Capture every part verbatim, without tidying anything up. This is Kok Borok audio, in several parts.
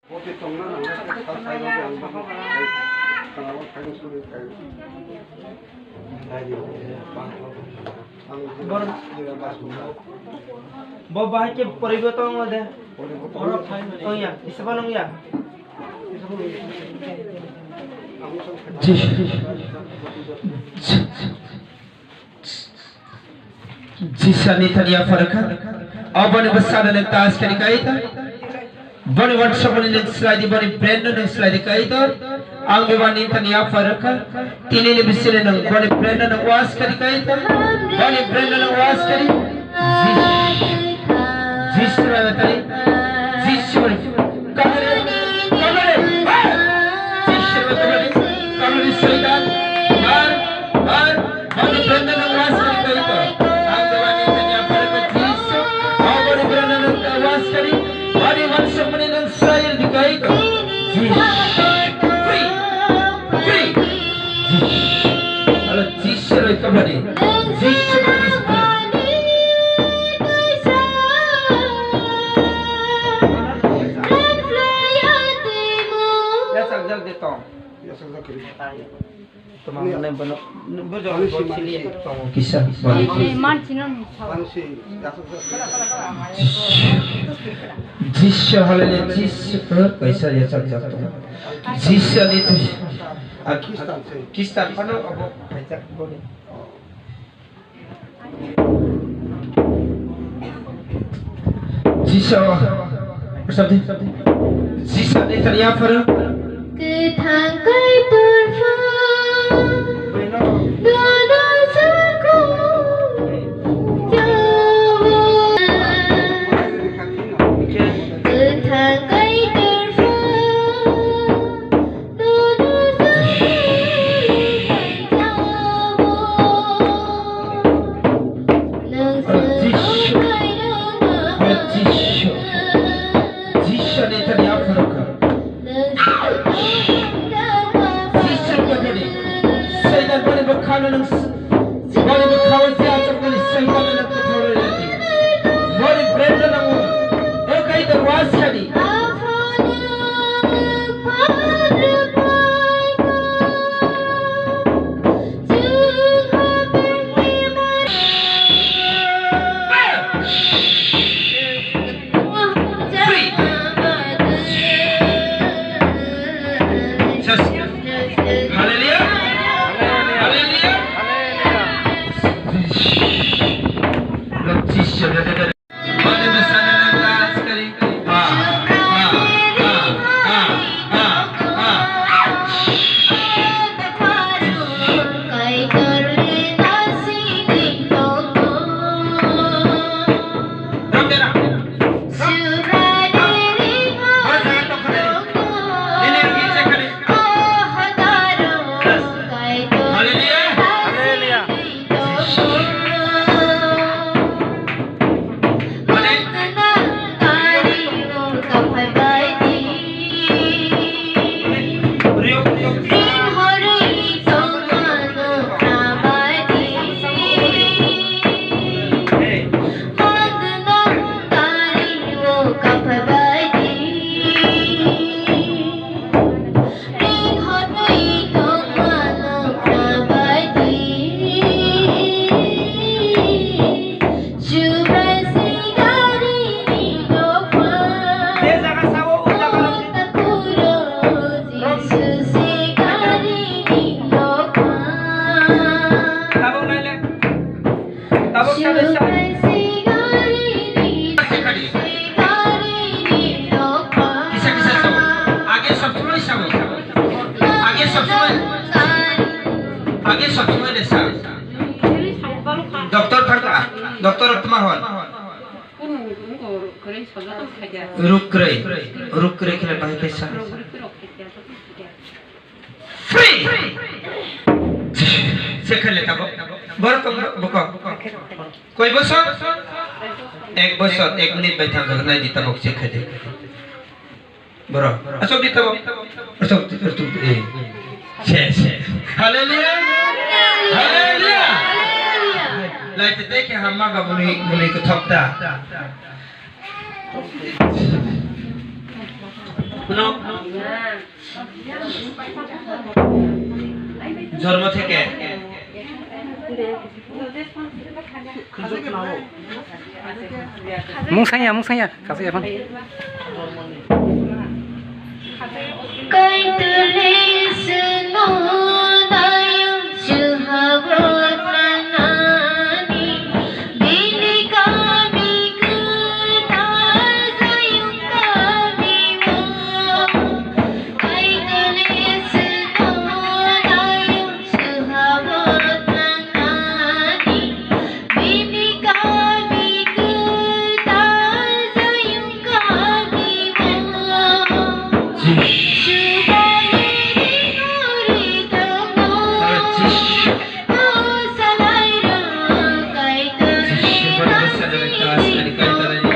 Bo bahai ke poribo tong de. Oro thai no ya, isaba nong ya. Ji-, Jisani thani yapharkha. Aboni bwsano nang tas kani kaita. Boni wansokmani nang slai di, boni brand no nang slai di kaita. Ang bebani thani yapharkha. Tini ni bisini nang boni brand no nang was kani kaita. Boni brand no nang was kani. Jis-, Jisrai tani. Jisrai. Kamari, kamari, hey! Jiswa kamari, kamari soitan, bar, bar, bani branda nang was kari kaito. Ang dewani tanya pada ke Jisu, aboni branda nang was kari, bani wansok mani nang sayil di kaito. Jis-, free, free, Jis-, alo Jisrai kamari, Jisrai kamari. Yachakjak de tong. Yachakjak kiri. Toma mane bono, bono Ani si, mani si. Kisa. Ani si. Ani si, yachakjak kiri. Jiswa, hallelujah, Jiswa, kaisa yachakjak tong. Jiswa ni tu. Kristan se. Kristan pano abo kaisa boni. Jisa, Jisa ni tanya phara. Kwthang Kaitor pha, dono jago, jago. Kwthang Kaitor pha, Jiswa, Jiswa, Jiswa ni tanya phara kha. Jiswa ni tanya, Saitan boni bwkhano nang Boni bwkhao se achukmani Saitan no kwthar rwdi. Boni brand no nango. O kai the was kadi. Free. Just hallelujah. Hallelujah. Lord Jesus. Tabuk sa, sa. Kisa kisa sabo. Age sob somoi sabo. Age sob somoi. Age sob somoi de sa. Doctor thangka. Doctor tma hon. Rukrei. Rukrei khe bahai khe sa. Free! Se khale tabo. Bor tong boko. Koi bosor? Ek bosor, ek minute bai thang nai di tabo se khale. Boro. Asok di tabo. Asok, asok, eh. Se, se. Hallelujah. Hallelujah. Lai te te ke hamma ga buni, buni ko thok ta. Kuno jormo theke. Mung sanya, mung sanya, kasih apa? Kaituli sino dayung suhabot nangani, bini kami kwtal dayung kami o. Kaituli sino dayung suhabot nangani, bini kami kwtal dayung kami o. Subani ri tongo. O salai rok kaituli nangani.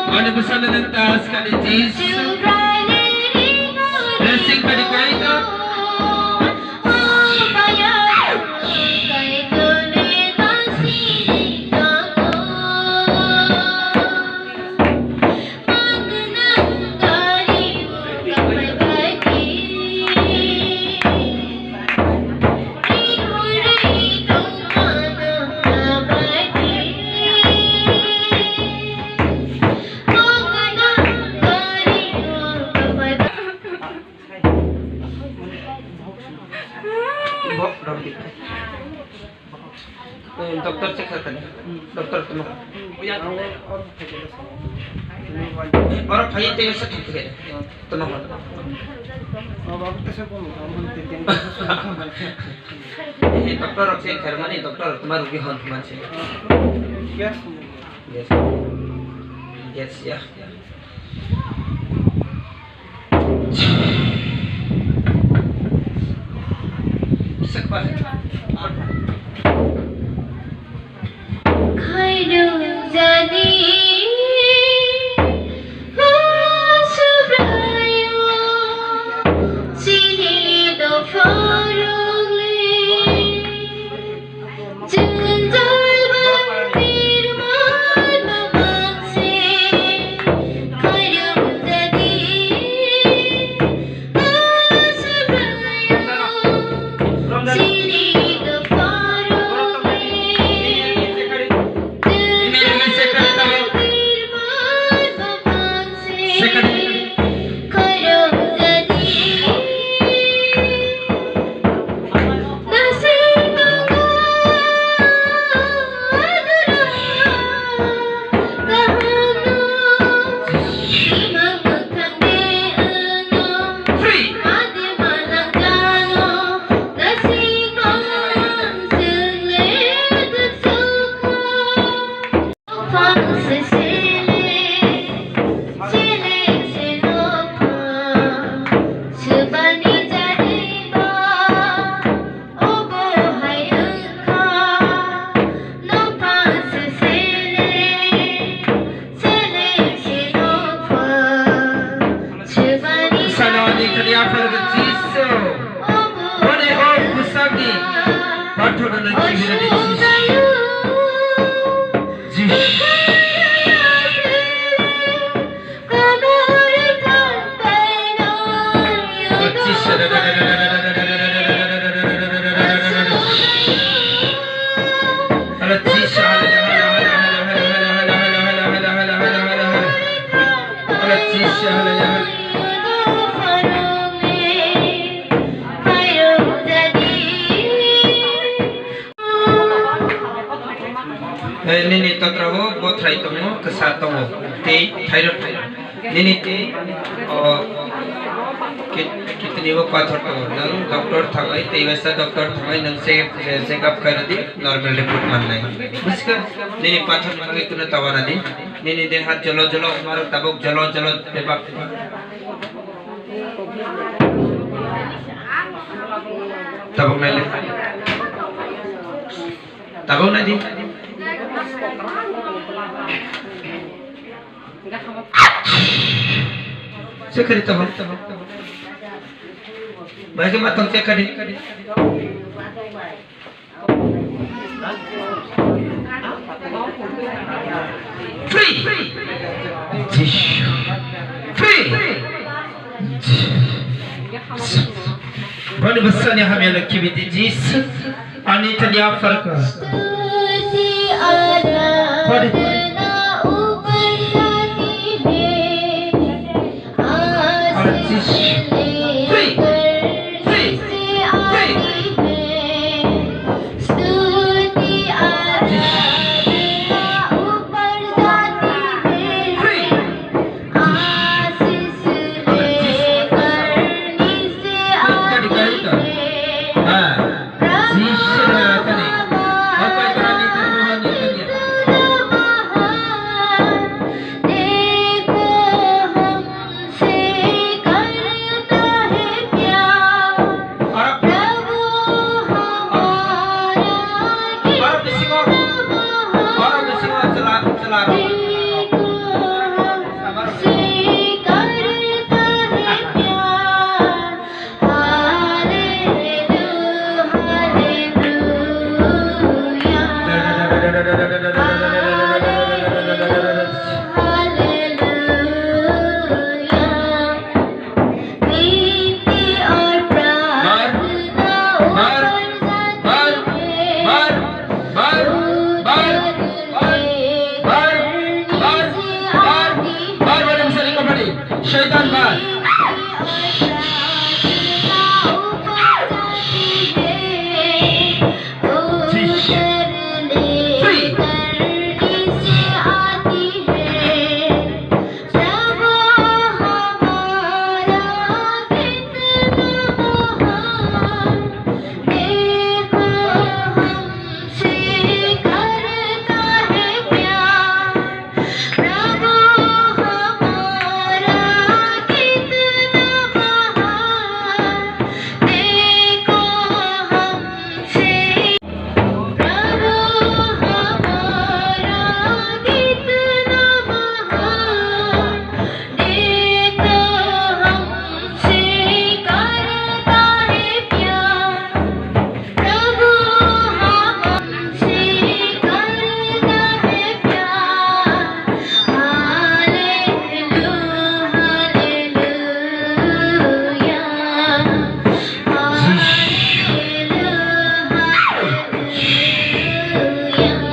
Mane bwsano nang tas kali jis. Blessing kali koi to. Bo, dong di. Eh, doctor check khaikani. Doctor tamo. Oro phai tei se thang khe. Tamo. Eh, doctor rok check khaimani, doctor tamo rugi hon manse. Yes. Yes, ya. Saloni kani aphar ga Jisu. Boni o bwsakni pathorno chibirani Jisu. Jisu. Eh, nini totrogo bothrai tongo, kwsa tongo, tei thairok tongo. Nini tei, o, kit-, kitni bo pathor tongo. Nwng doctor thangwi, tei waisa doctor thangwi nwng che-, che-, check up khairodi, normal report mannai. Bujikhwna? Nini pathor ni bagwi kunu tawa nadi. Nini deha jolo jolo, marok tabuk jolo jolo bebak. Tabuk naile. Tabuk nadi. Check kari tabuk. Bai ke matang check kari. Free. Tissue. Free. Bani bwsani hamya no kibidi Jisu ani tani afarka. Bani. Free! Free! Free! Free! Shaitan mar. Free.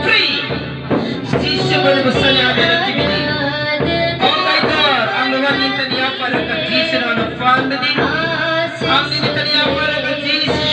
Free! Jisu bani bwsani hamya no kibidi. O Kaitor, ang no nini tani afarka Jisu no ano phan di. Ang nini tani afarka Jisu.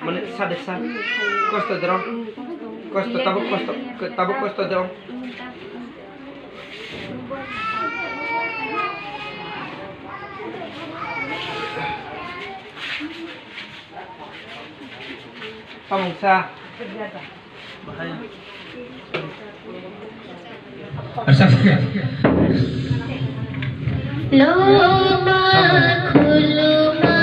Mane sade sa. Kosto doro. Kosto, tabuk kosto, tabuk kosto doro. Tamungsa. Loma khuluma